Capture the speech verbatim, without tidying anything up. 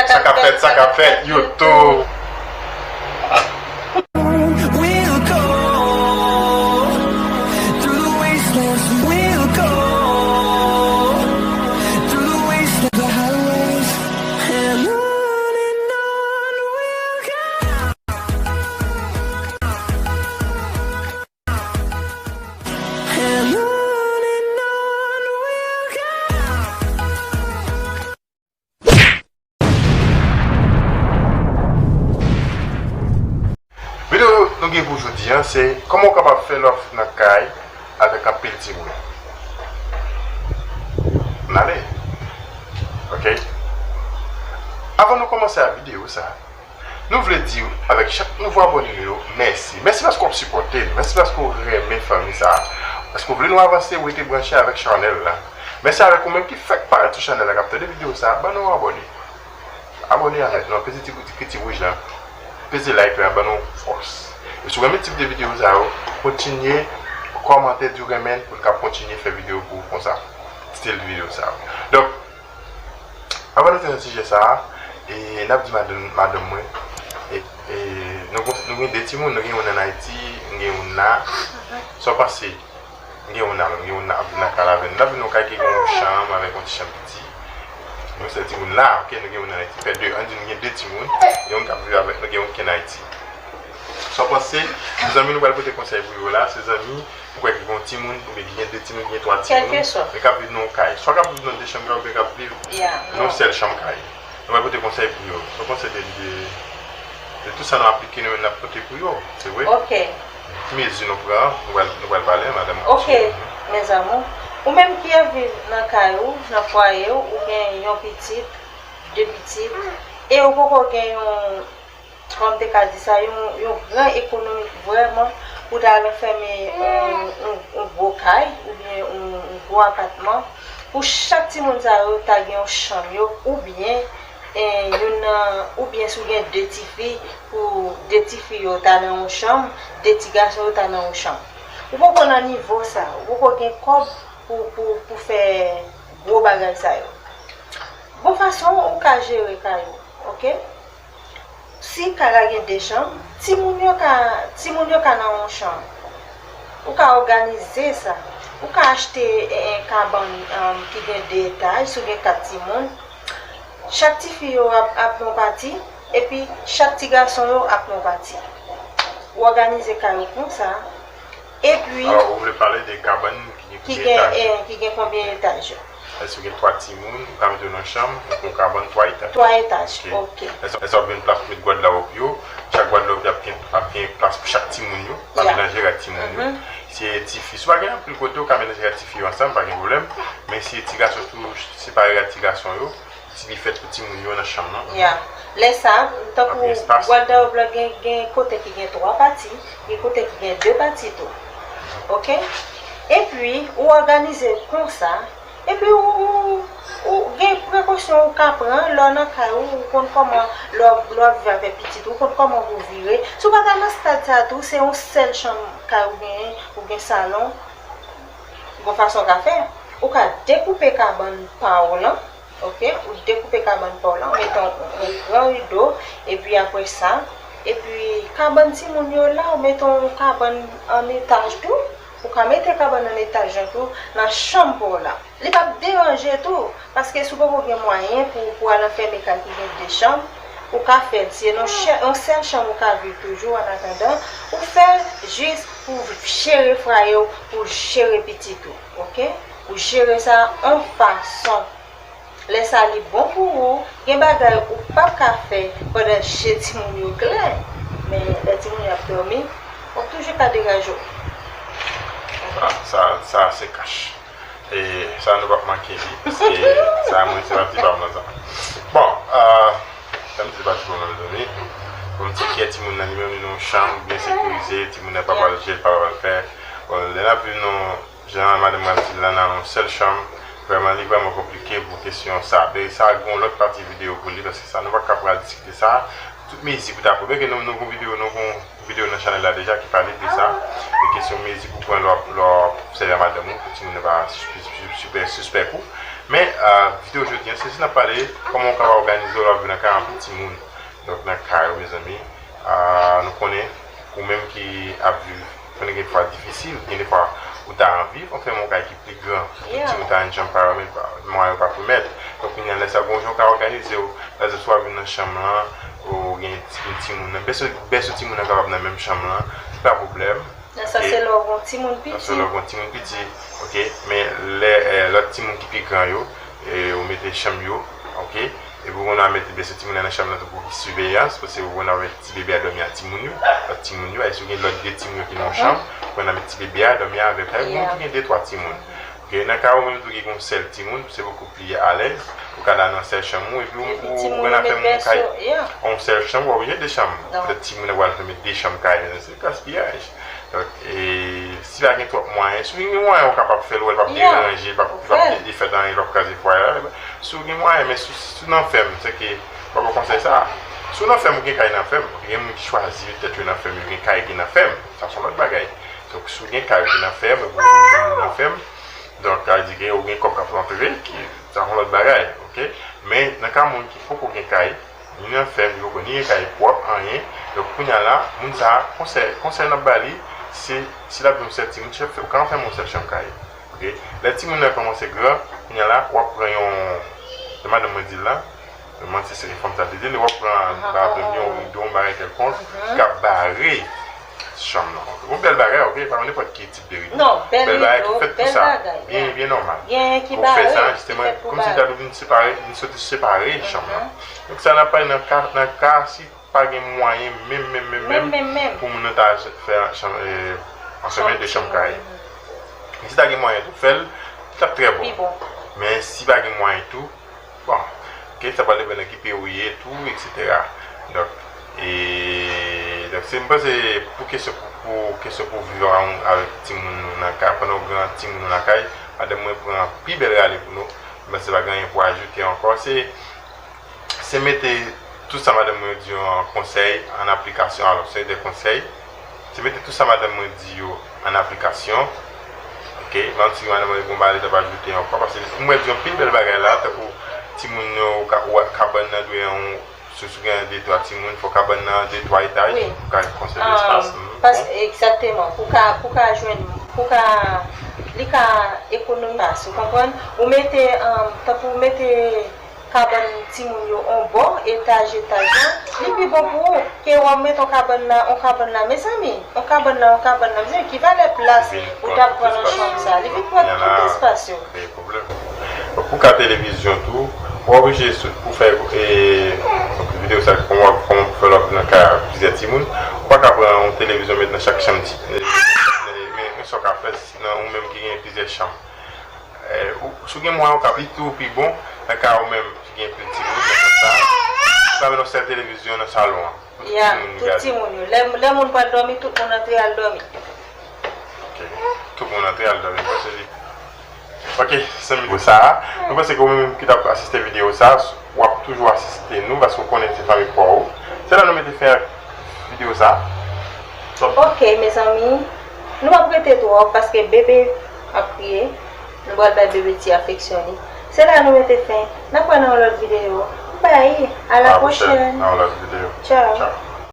Sa k ap fèt, sa k ap fèt, YouTube. Videyo nou gen pou jodi a, se kòman w kapab fè love nan kay avèk anpil timoun. N ale. Ok. Avan nou kòmanse ak videyo sa, nou vle di avèk chak nouvo abòne nou yo, mèsi. Mèsi paske w ap sipòte nou. Mèsi paske w renmen fanmi sa. Paske w vle nou avanse, w rete branche avèk chanèl la. Mèsi avèk ou menm ki fèk parèt sou chanèl la, k ap tande videyo sa, ban nou abòne. Abòne avèk nou, peze ti kriti wouj la. Peze like la, ban nou fòs. E si w renmen tip de videyo sa yo, kontinye kòmante, di w renmen pou n ka kontinye fè videyo pou ou konsa. Stil videyo sa yo. Donk, avan nou antre nan sijè sa a, e, n ap di madanm, madanm mwen, e, e, nou, nou gen de timoun, nou gen youn ann Ayiti, nou gen youn la. Sa w panse? M gen youn la, m gen youn la ap viv nan kay la avè nou. L ap viv nan yon kay ki gen yon chanm avèk yon ti chanm piti. Nou se timoun la, ok, nou gen youn ann Ayiti. Fè de, ann di nou gen de timoun, gen youn k ap viv avèk nou, gen youn ki ann Ayiti. Sa w panse? Se zanmi nou pral pote konsèy pou yo la, se zanmi, ou kwè ki gen yon timoun, oubyen ki gen de timoun, ki gen twa timoun, men k ap viv nan yon kay. Swa k ap viv nan de chanm kay, oubyen k ap viv nan yon sèl chanm kay. Nou pral pote konsèy pou yo. Sa w panse de, de, de tout sa nou aplike, nou menm n ap pote pou yo, se vre? Ok. Ki mezi nou pran? Nou pral, nou pral pale, madanm. Ok, mes amours. Ou menm ki ap viv nan kay ou, nan fwaye w, ou gen yon pitit, de pitit, e ou poko gen yon, kòman m te ka di sa, yon, yon gran ekonomi vrèman pou ta ranfèmen yon, yon, yon gwo kay oubyen yon, yon gwo apatman, pou chak timoun sa yo ta gen yon chanm yo, oubyen, e, youn nan, oubyen si w gen de tifi, pou de tifi yo ta nan yon chanm, de ti gason yo ta nan yon chanm. Ou poko nan nivo sa, ou poko gen kòb pou, pou, pou fè gwo bagay sa yo. Gon fason ou ka jere kay ou, ok? Si kay la gen de chanm, timoun yo ka, timoun yo ka nan yon chanm. Ou ka òganize sa. Ou ka achte, e, e, kabann, em, ki gen de etaj, si w gen kat timoun. Chak tifi yo ap, ap yon pati, epi chak ti gason yo ap yon pati. Ou òganize kay ou konsa, epi. Alò, ou vle pale de kabann ki gen konbyen etaj? Ki gen, e, ki gen konbyen etaj yo? Èske w gen twa timoun, ou ka mete yo nan chanm, ou pran yon kabann twa etaj? Twa etaj, ok. Èske, èske w ap gen plas pou met gwadlawòb yo? Chak gwadlawòb yo ap gen, ap gen plas pou chak timoun yo, pa melanje ak timoun yo. Si se tifi, si w pa gen anpil kote, ou ka melanje ak tifi yo ansanm, pa gen pwoblèm. Men si se ti gason tou, separe ak ti gason yo. Ti bifèt pou timoun yo nan chanm nan. Ya. Lè sa, tankou gwadlawòb la gen, gen kote ki gen twa pati, gen kote ki gen de pati tou. Ok? Epi, ou òganize konsa, epi ou, ou, ou gen prekosyon ou ka pran lè w nan kay ou, ou konn kòman, lè w, lè w ap viv avèk pitit ou, ou konn kòman pou w vire. Si w pa ta nan stad sa a tou, se yon sèl chanm kay ou genyen, ou gen salon, gon fason w ka fè. Ou ka dekoupe kabann pa w lan, ok, ou dekoupe kabann pa w lan, ou mete yon, yon gran rido, epi apre sa, epi kabann timoun yo la, ou mete yon kabann an etaj tou, ou ka mete kabann an etaj lan tou, nan chanm pa w la. Li p ap deranje tou, paske si w poko gen mwayen pou, pou al anfème kay ki gen de chanm, ou ka fè l, se nan chè-, yon sèl chanm ou ka viv toujou, annatandan, ou fè l jis pou jere fwaye w, pou jere pitit ou, ok? Ou jere sa yon fason. Lè sa li bon pou ou, gen bagay ou p ap ka fè pandan je timoun yo klè, men lè timoun yo ap dòmi, w ap toujou ka degaje w. Sa, sa, sa se kach. E sa nou p ap manke li, paske sa mwen se pati pa m nan sa. Bon, euh, sa m di pati pa m nan dòmi. Bon, ti kè timoun nan li menm li nan yon chanm byen sekirize, timoun nan pa pral je l, pa pral fè. Bon, lè n ap viv nan Jan madanm mwen ap di l la, nan yon sèl chanm, vrèman, li vrèman konplike pou kesyon sa. Men sa gen yon lòt pati videyo pou li, paske sa, nou pa ka pral diskite sa. Tout mezi pou ta pran. Byenke nou, nou gon videyo, nou gon videyo nan chanèl la deja ki pale de sa. De kesyon mezi pou pran lè w ap, lè w ap sèvi a madanm ou, pou timoun nan pa sispe-, sispe-, sispe-, sispèk ou. Men, videyo jodi a, se jis n ap pale kòman w kapab òganize w lè w ap viv nan kay anpil timoun. Donk, nan kay ou, mezanmi, nou konnen, ou menm ki ap viv, konnen gen fwa difisil, gen de fwa ou ta anvi fè yon kay ki pi gran, pou timoun ta jwenn chanm parèy, men mwayen yo pa pèmèt. Donk, kounye a, lè sa, gon jan w ka òganize w, lè sa, swa w ap viv nan chanm lan, ou gen timoun nan, bèso timoun nan kapab nan menm chanm lan, se pa pwoblèm. Nan sans se lè w gon timoun piti. Nan sans se lè w gon timoun piti, oke. Men lè lòt timoun ki pi gran yo, ou mete chanm yo, oke. Epi ou konn al mete bèso timoun nan nan chanm nan tou pou siveyans, paske ou konn al mete ti bebe a dòmi ak timoun yo, lòt timoun yo, e si w gen lòt de timoun yo ki nan yon chanm, ou konn al mete ti bebe a dòmi avèk, e gen moun ki gen de twa timoun. Oke, nan ka ou menm tou ki gen yon sèl timoun, se bokou pli alèz, ou ka al nan sèl chanm ou, epi ou, ou konn al fè yon kay, yon sèl chanm, ou oblije de chanm. Petèt timoun nan pral fè de chanm kay, men se gaspiyaj. Donk, e, si pa gen twòp mwayen, si w gen mwayen, ou kapab fè l, ou wè l p ap deranje, l p ap, l p ap fèt anyen, l p ap kraze fwaye la. Si w gen mwayen, men si, si w nan fèm, se ke, m ap ba w konsèy sa. Si w nan fèm, ou gen kay nan fèm. Gen moun ki chwazi tèt yo nan fèm, yo gen kay ki nan fèm. Sa se yon lòt bagay. Donk, si w gen kay ki nan fèm, epi ou gen moun nan fèm, donk, sa vle di ke ou gen kòb k ap rantre, ki, sa se yon lòt bagay, oke? Men, nan ka moun ki poko gen kay, ni nan fèm, li poko ni gen kay pwòp, anyen. Donk, kounye a la, moun sa a, konsèy, konsèy n ap ba li, se, si l ap gen yon sèl timoun, se fè, ou ka fè yon sèl chanm kay. Oke? Lè timoun nan kòmanse gran, kounye a la, w ap pran yon, jan madanm mwen di l la, mwen se, se fanm sa te di l, w ap pran, pa egzanp, yon rido, yon bagay kèlkonk, ki ka bare chanm nan. Yon bèl bagay, oke? Pa nenpòt ki tip de rido. Non, bèl rido, bèl bagay ki fèt pou sa. Byen, byen nòmal. Gen ki bare, ki fèt pou bare. Kòm si ta vin separe, vin soti separe chanm nan. Donk sa n ap pale nan ka, nan ka si pa gen mwayen menm, menm, menm, menm, pou moun nan ta fè chanm, e, an fèmen de chanm kay. Men si ta gen mwayen tou, fè l, li t ap trè bon. Men si pa gen mwayen tou, bon, oke, sa pral depann nan ki peyi ou ye tou, etsetera. Donk, e, donk, se, m panse, pou kesyon, pou, pou kesyon pou viv avèk timoun nou nan kay, pandan w gen timoun nou nan kay, madanm mwen pran pi bèl rale pou nou. M panse pa gen anyen pou ajoute ankò. Se, se mete tout sa madanm mwen di yo an konsèy, an aplikasyon. Alò, se de konsèy. Se mete tout sa madanm mwen di yo an aplikasyon. Oke, menm si madanm mwen gon bagay li t ap ajoute ankò, paske m wè di yon pil bèl bagay la, tankou timoun yo, ou ka, ou wè kabann nan dwe yon, si, si w gen de twa timoun, fò kabann nan de twa etaj, pou ka konsève espas. Pas, egzakteman, pou ka, pou ka jwenn, pou ka, li ka ekonomi espas, ou konprann? Ou mete, tankou ou mete kabann timoun yo on bò, etaj, etaj lan, li pi bon pou ou ke w ap mete on kabann la, on kabann la, mezanmi, on kabann la, on kabann la, mezanmi, ki valè plas ou t ap pran nan chanm sa? Li vin pran tout espas yo. Pou ka televizyon tou, ou oblije sou, pou fè, e, videyo sa, kòman, kòman pou fè lòt nan ka plizyè timoun, ou pa ka pran yon televizyon met nan chak chanm ti, e, men, men sa w ka fè, si nan ou menm ki gen plizyè chanm. E, ou, si w gen mwayen, ou ka pli tou pi bon, nan ka ou menm ki gen pil timoun, nan sans sa, ou ka met yon sèl televizyon nan salon an, pou tout timoun yo. Lè, lè moun pral dòmi, tout moun antre al dòmi. Oke. Tout moun antre al dòmi, paske li. Oke, zanmi, pou sa, nou panse ke ou menm ki t ap asiste videyo sa, w ap toujou asiste nou, paske w konnen se fanmi pa w. Se la nou mete fen ak videyo sa. Oke, mezanmi, nou p ap rete twòp paske bebe ap kriye. Nou pral bay bebe ti afeksyon li. Se la nou mete fen. N ap wè nan yon lòt videyo. Bay, a la pwochèn. A la pwochèn, nan yon lòt videyo. Tchaw. Tchaw.